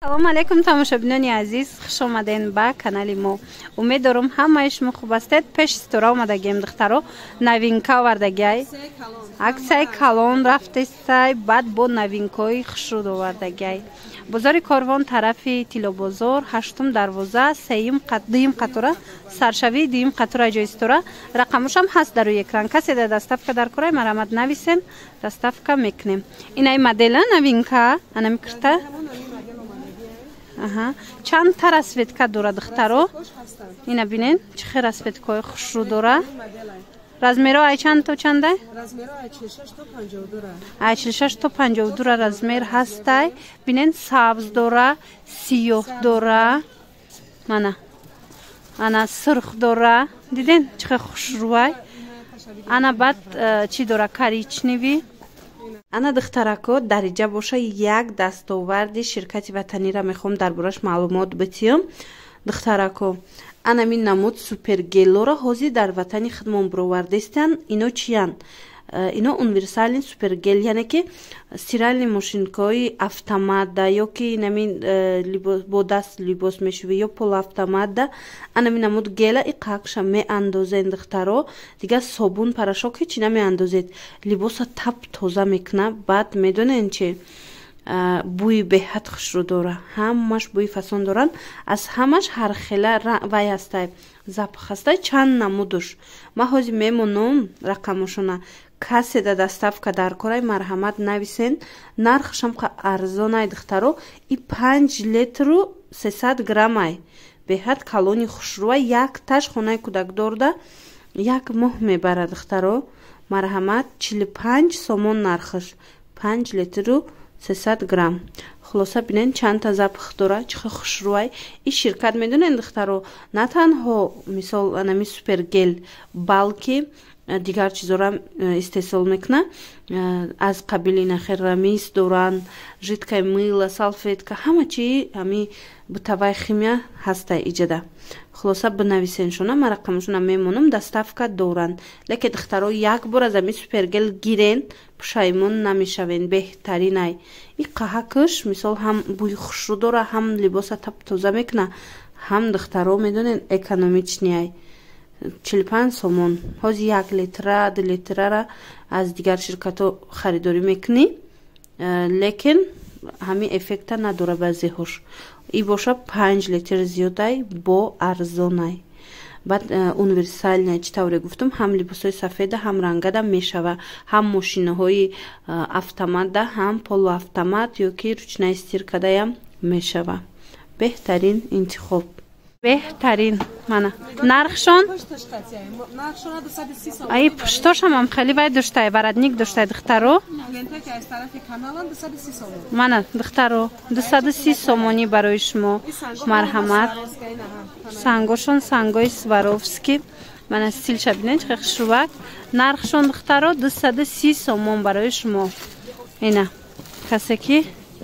Салому алейкум, тамошобинони азиз, хуш омаден ба канали мо. Умед дорам, ҳамаи шумо хуб ҳастед. Пеш Ситора омадагием, духтаро, новинка овардагиай, аксияи калон рафтестай, баъд бо новинкаҳои хушруд овардагиай. Бозори Корвон, тарафи Тиллобозор, ҳаштум дарвоза, сеюм, дуюм қатора, саршавии дуюм қатора ҷои Ситора. Рақамошам ҳаст дар рӯи экран. Касе дар доставка дар кораи, марҳамат, нависен, доставка мекунем. Инаи модела новинка, анами кирта. Чандта расцветка дора, духтаро, ина бинен, чӣ хел расцветкаҳои хушрӯ дора. Размеро ай чанд то чандай? Ай 46 то 52 размер ҳастай. Бинен, сабз дора, сиёҳ дора, мана, ана сурх дора. Диден, чӣ хел хушрӯай? Ана баъд чӣ дора? Коричневый. Ана, духтарако, дариҷа боша, як дастоварди ширкати ватаниро мехоҳам дар бораш маълумот битиём. Духтарако, анамин намуд супергелоро ҳозир дар ватани худмон бировардестанд. Ино чиянд? Ино универсальный супергель, яъне ки стиральный машинкаҳои автоматда ё ки намин бо даст либос мешӯвӣ ё полуавтоматда, анами намуд гела и қакша меандозен, духтаро, дигар собун, порошок ҳечи намеандозед, либоса тап тоза мекуна. Баъд медонен чи? Бӯи беҳад хушрӯ дора, ҳамаш бӯи фасон доранд. Аз ҳамаш ҳархела вай ҳастай, запах ҳастай, чанд намудуш. Ман ҳозир мемонам рақамошона. Касе да доставка дар корай, марҳамат, нависен. Нархшам арзонай, духтаро, и 5 литру 300 граммай. Беҳад калони хушрӯа, якташ хонаи кӯдакдорда як моҳ мебарад. Духтаро, марҳамат, 45 сомон нархаш, 5 литру 300 грамм. Хулоса, бинен, чандта запах дора, чӣ хел хушрӯай. Ин ширкат, медонед, духтаро, на танҳо мисол анами супергел, балки дигар чизорам истеҳсол мекунад, аз қабили нахерамис доранд, жидкое мыло, салфетка, ҳама чи, ҳами бытовая химия ҳаста иҷада. Хулоса, бинависеншона, ман рақамошона мемонам. Доставка доранд. Лекин, духтаро, як бор аз ами супергел гирен, пушаймон намешавен, беҳтаринай. И қаҳакш, мисол, ҳам бӯи хушрӯ дора, ҳам либоса тап тоза мекуна, ҳам, духтаро, медонед, экономичныйай, 45 сомон. Ҳозир 1 литра, 2 литрара аз дигар ширкатҳо харидорӣ мекунӣ, лекин ҳамин эффекта надора баъзеҳош. И боша 5 литр зиёдай, бо арзонай. Баъд универсальная, чӣ тавре гуфтам, ҳам либосҳои сафеда, ҳам рангада мешава, ҳам мошинаҳои автоматда, ҳам полуавтомат ё ки ручная стиркадаям мешава. Беҳтарин интихоб, беҳтарин. Мана нархшон. Аи пуштошам хеле вай доштай, воротник доштай, духтаро. Мана, духтаро, 230 сомонӣ барои шумо, марҳамат. Сангошон сангои Сваровски. Мана стилша бинед, чӣ хушрӯвак. Нархшон, духтаро, 230 сомон барои шумо. Ина касе ки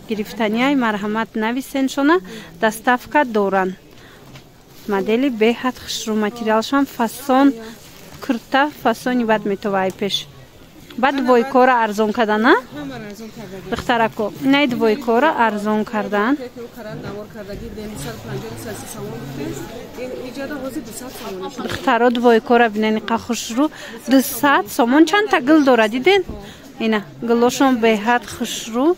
гирифтаниай, марҳамат, нависеншона, доставка доранд. Модели беҳад хушрӯ, материалшам фасон, курта фасони бад метова. Ай пеш баъд двойкора арзон кардан, а духтарако, инай двойкора арзон кардан. Духтаро, двойкора бинен, иқа хушрӯ, 200 сомон. Чандта гул дора, диден? Ина гулошон беҳад хушрӯ.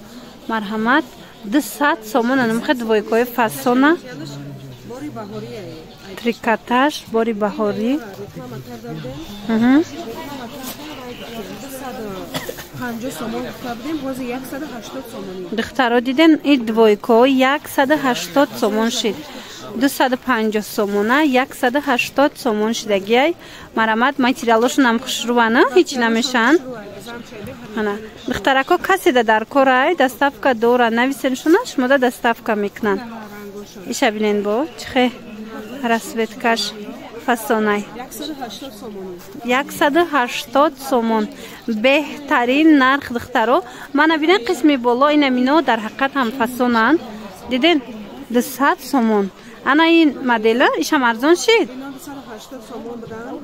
Марҳамат, 200 сомон. Анамхе двойкои фасона, трикотаж, бори баҳорӣ. Духтаро, диден, и двойко 180 сомон шид. 250 сомона 180 сомон шидагиай. Марҳамат, материалошонам хушрӯвана, ҳеҷ намешанд. Духтарако, каседа дар корай, доставка дора, нависеншона, шумода доставка мекунанд. Иша бинен, бо чихе расцветкаш фасонай. 180 сомон, беҳтарин нарх, духтаро. Мана бинен, қисми боло ина мино дар ҳақиқат ҳам фасонанд. Диден, 200 сомон. Ана ин модела, ишам арзон шид. 280 сомон будан.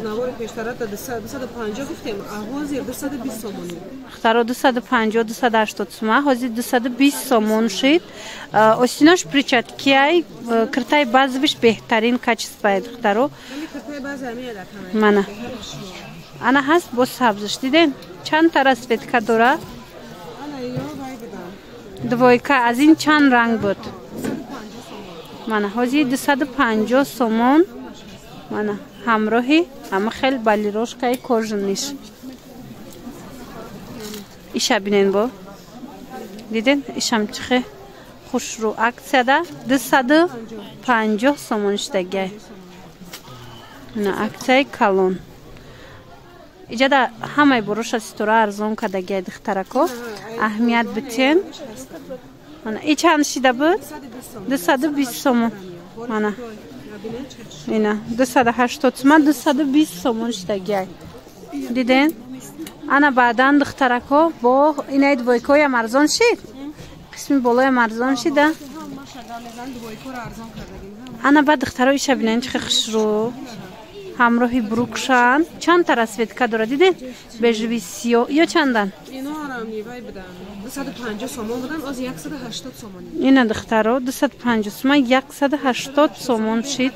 Навори пештара 250 гуфтем, а ҳозир 220 сомонӣ. Духтаро 250 280 сума, ҳозир 220 сомон шид. Остинош перчаткиай, киртаи базовиш беҳтарин качествои духтаро. Мана. Ана ҳаст бо сабзш, диден? Чанд та расцветка дора? Двойка аз ин чанд ранг буд? Мана ҳозир 250 сомон. Мана ҳамроҳи ҳама хел балирошкаи кожаниш. Иша бинен бо. Диден? Ишам чихе хушрӯ аксияда 250 сомон шудагиай. На аксияи калон. Иҷада ҳамаи буруша ситора арзон кардагиай духтарако. Аҳамият битен. Мана и чанд шида буд? 220 сомон. Мана. Ина 280 сомон, 220 сомон шидагиай. Диден? Ана баъдан духтарако бо инаи двойкоям арзон шид. Қисми болоям арзон шида. Ана баъд духтаро иша бинен чихе хушрӯ. Ҳамроҳи брукшан. Чанд та расцветка дора, диден? Бежеви сиёҳ. Ё чандан? 250 сомон будан, оз 180 сомонӣ. Ина духтаро 250 сомон, 180 сомон шид.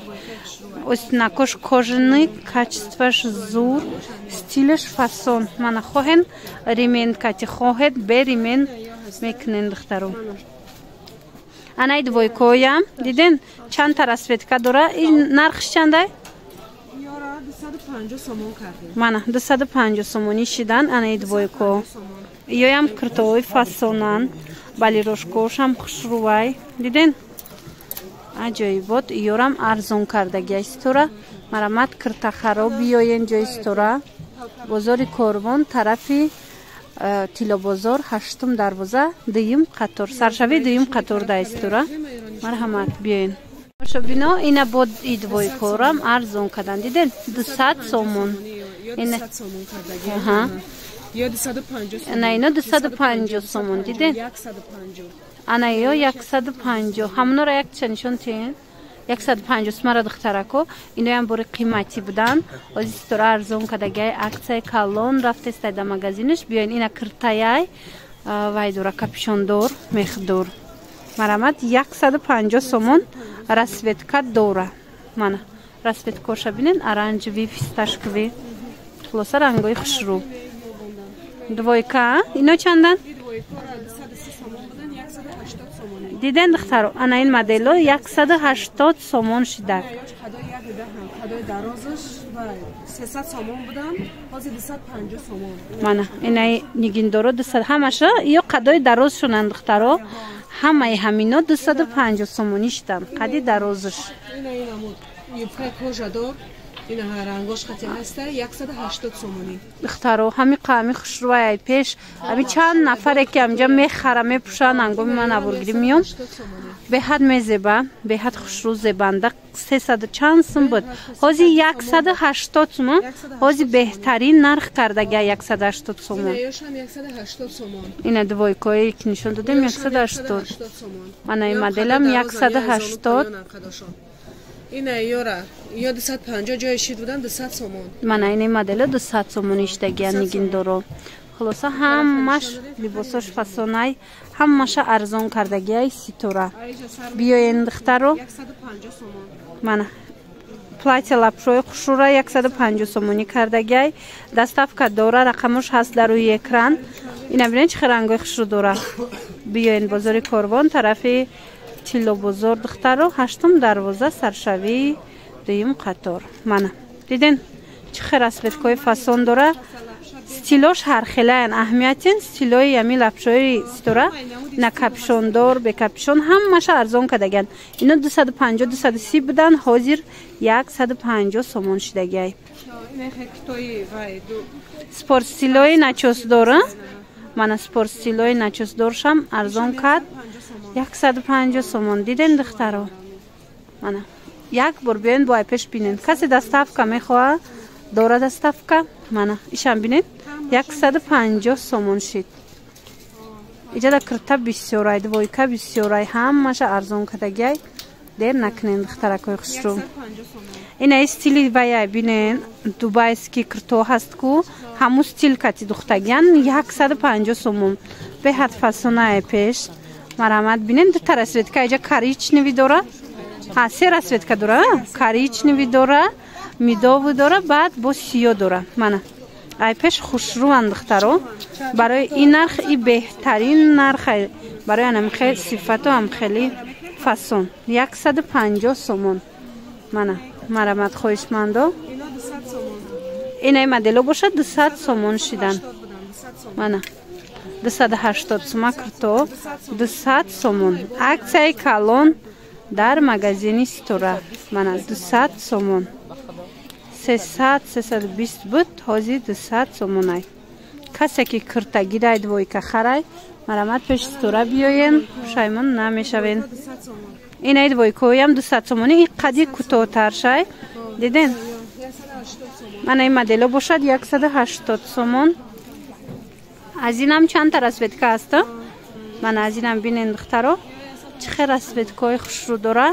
Остинакош кожаный, качествош зур, стилеш фасон. Мана хоҳен ремень кати хоҳед, бе ремень мекунен духтаро. Анаи двойкоям, диден? Чанд та расцветка дора? Ин нархш чандай? 250 сомон кардем. Мана 250 сомонӣ шидан анаи двойко. Иёям киртои фасонан, балирошкошам хушрӯвай. Диден? Аҷоибот, иёрам арзон кардагиай ситора. Марамат киртахаро биёен ҷои ситора. Бозори Корвон тарафи Тилобозор, 8-ум дарвоза, 2-юм қатор. Саршавии 2-юм қатор дай ситора. Марҳамат биёен. Шобино ина бо и двойкорам арзон кардан. Диден? 200 сомон. Ина 200 сомон кардагиай. Ё 250 сомон. Ана ино 250 сомон, диден? 150. Ана ё 150. Ҳамонора якча нишон тиҳен. 150 сомара духтарако. Иноям бори қиматӣ будан. Ози ситора арзон кардагиай. Аксияи калон рафтестай да магазинаш. Биёен ина киртаяй вай дора капюшондор, мехдор. Марамат 150 сомон расцветка дора. Мана расцветкоша бинен оранжевый, фисташковый. Хулоса рангои хушрӯ. Двойка, ино чандан? Диден духтаро, ана ин модело 180 сомон шидак. Қадои дарозаш 300 сомон будан, ҳозир 250 сомон. Мана инаи нигиндоро 200 ҳамаша ё қадои дароз шунан духтаро. Ҳамаи ҳамино 250 сомонӣ шидан. Қади дарозаш. Ина ин юбкаи кожадор, ина рангош қати ҳаста 180 сомонӣ. Духтаро, ҳами қами хушрӯай пеш, ҳами чанд нафаре ки ҳамҷа мехара, мепӯшанд, ҳангоми ман абургирӣ миём. Беҳад мезеба, беҳад хушрӯ зебанда. 300 чанд сум буд. Ҳозир 180 сумон, ҳозир беҳтарин нарх кардагия 180 сомон. Ина двойкое ки нишон додем 180. Мана ин моделам 180. Ина ёра, ё 250 ҷои шид будан 200 сомон. Мана ин модела 200 сомон иштагия нигиндоро. Хулоса ҳамаш либосош фасонай, ҳамаша арзон кардагиай ситора. Биёен духтаро. Мана платья лапшои хушрура 150 сомонӣ кардагиай. Доставка дора, рақамош ҳаст дар рӯи экран. Ина бинед чӣ хел рангои хушрӯ дора. Биёен бозори Корвон тарафи Тиллобозор духтаро, 8-ум дарвоза, саршавии 2-юм қатор. Мана диден чӣ хел расцветкои фасон дора. Стилош ҳархелаян, аҳамиятин стилои ами лапшои ситора на капюшондор, бе капюшон ҳамаша арзон кардагиян. Ино 250 230 будан, ҳозир 150 сомон шидагиай. Спорт стилои начосдора, мана спорт стилои начосдоршам арзон кард 150 сомон. Диден духтаро? Мана як бор биёен бо айпеш бинен. Касе доставка мехоҳад, дора доставка. Мана ишам бинед 150 сомон шид. Иҷада кирта бисёрай, двойка бисёрай, ҳамаша арзон кардагиай. Дер накунен, духтаракои хушрӯ. Ина стили вая бинен, дубайский кирто ҳаст ку, ҳамун стил кати духтагиян 150 сомон. Беҳад фасонае пеш. Марҳамат, бинен, дута расцветка иҷа коричневый дора. Ҳа, се расцветка дора. Коричневый дора, медовый дора, баъд бо сиё дора. Мана. Ай пеш хушрӯан, духтаро. Барои ин нарх и беҳтарин нарх, барои анам хел сифату ҳам хеле фасон. 150 сомон. Мана, марҳамат, хоҳишмандо. Инаи модело бошад 200 сомон шидан. Мана. 280 сума кирто, 200 сомон. Аксияи калон дар магазини Ситора. Мана 200 сомон. 300, 320 буд, ҳозир 200 сомонай. Касе ки кирта гирай, двойка харай, марҳамат, пеши Ситора биёен, пушаймон намешавен. Инаи двойкаҳоям 200 сомонӣ, ин қади кӯтоҳтар шай. Диден? Мана ин модело бошад 180 сомон. Аз инам чандта расцветка ҳаст? Мана аз инам бинен, духтаро, чӣ хел расцветкаҳои хушрӯ дора.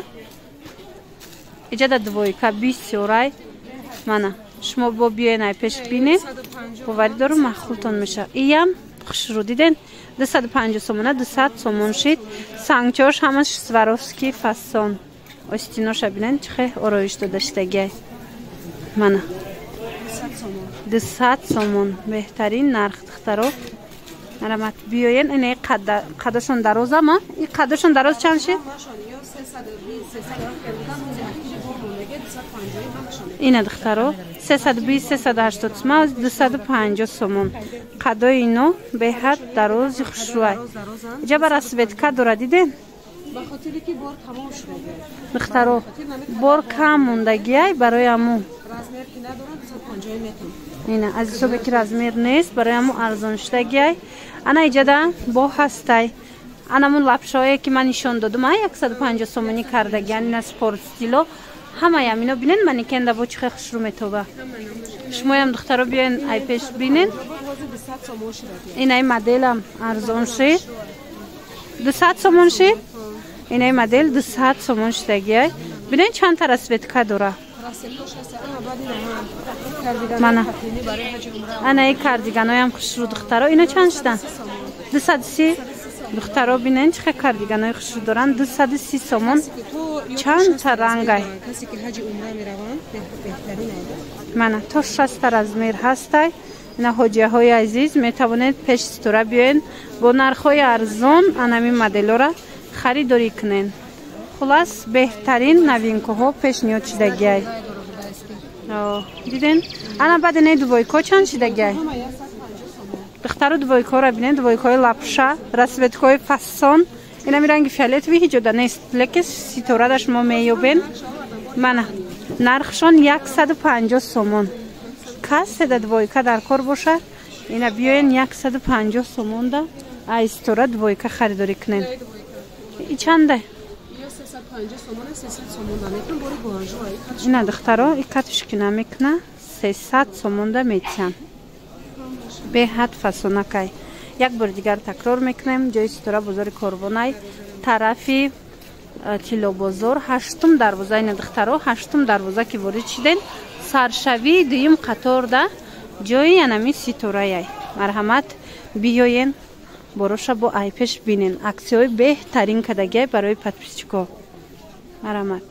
Иҷада двойка бисёрай. Мана шумо бо биёен, ай пеш бинед, боварӣ дорум, маъқултон мешавад. Иям хушрӯ, диден, 250 сомона 200 сомон шид. Сангчош ҳамаш Сваровский фасон. Остиноша бинен, чӣ хел ороиш дода шудагиай. Мана 200 сомон, беҳтарин нарх, духтаро. Марҳамат, биёен. Ина қадашон дарозама, и қадашон дароз чанд шид? Ина, духтаро, 320, 380 сума, 250 сомон. Қадои ино беҳад дарози хушрӯай. Иҷаба расцветка дора, диден? Духтаро, бор кам мондагиай, барои аму ина аз ҳисобе ки размер нест, барои аму арзон шудагиай. Ана иҷада бо ҳастай анамун лапшаое ки ман нишон додум, а 150 сомонӣ кардагиан. Ина спорт стило ҳамаям ино бинен, манекенда бо чӣ хел хушрӯ метоба. Шумоям, духтаро, биёен, ай пеш бинен. Инаи моделам арзон шид, 200 сомон шид. Инаи модел 200 сомон шудагиай. Бинен, чандта расцветка дора. Мана анаи кардиганоям хушрӯ, духтаро. Ино чанд шудан? 230. Духтаро, бинен, чӣ хел кардиганои хушрӯ доранд, 230 сомон, чандта рангай. Мана то 60 размер ҳастай. Ина, ҳоҷияҳои азиз, метавонед пеши Ситора биёен, бо нархҳои арзон анамин моделора харидорӣ кунен. Хулас, беҳтарин новинкаҳо пешниҳод шудагиай. Диден? Ана баъд инаи двойко чанд шудагиай? Духтару, двойкаҳоро бинен, двойкаҳои лапша, расцветкаҳои фасон. Инами ранги фиолетовый ҳиҷода нест, лекин Ситорада шумо меёбен. Мана нархшон 150 сомон. Каседа двойка дар кор бошад, ина биёен, 150 сомонда ай Ситора двойка харидорӣ кунен. И чанда? Ина, духтаро, и катушки намекуна, 300 сомонда метиҳанд. Беҳад фасонакай. Як бори дигар такрор мекунем: ҷои Ситора бозори Корвонай, тарафи Тиллобозор, ҳаштум дарвоза. Ина, духтаро, ҳаштум дарвоза ки ворид шиден, саршавии дуюм қаторда ҷои анами Ситораяй. Марҳамат, биёен, бороша бо айпеш бинен. Аксияҳои беҳтарин кардагиай барои подписчикҳо. Марҳамат.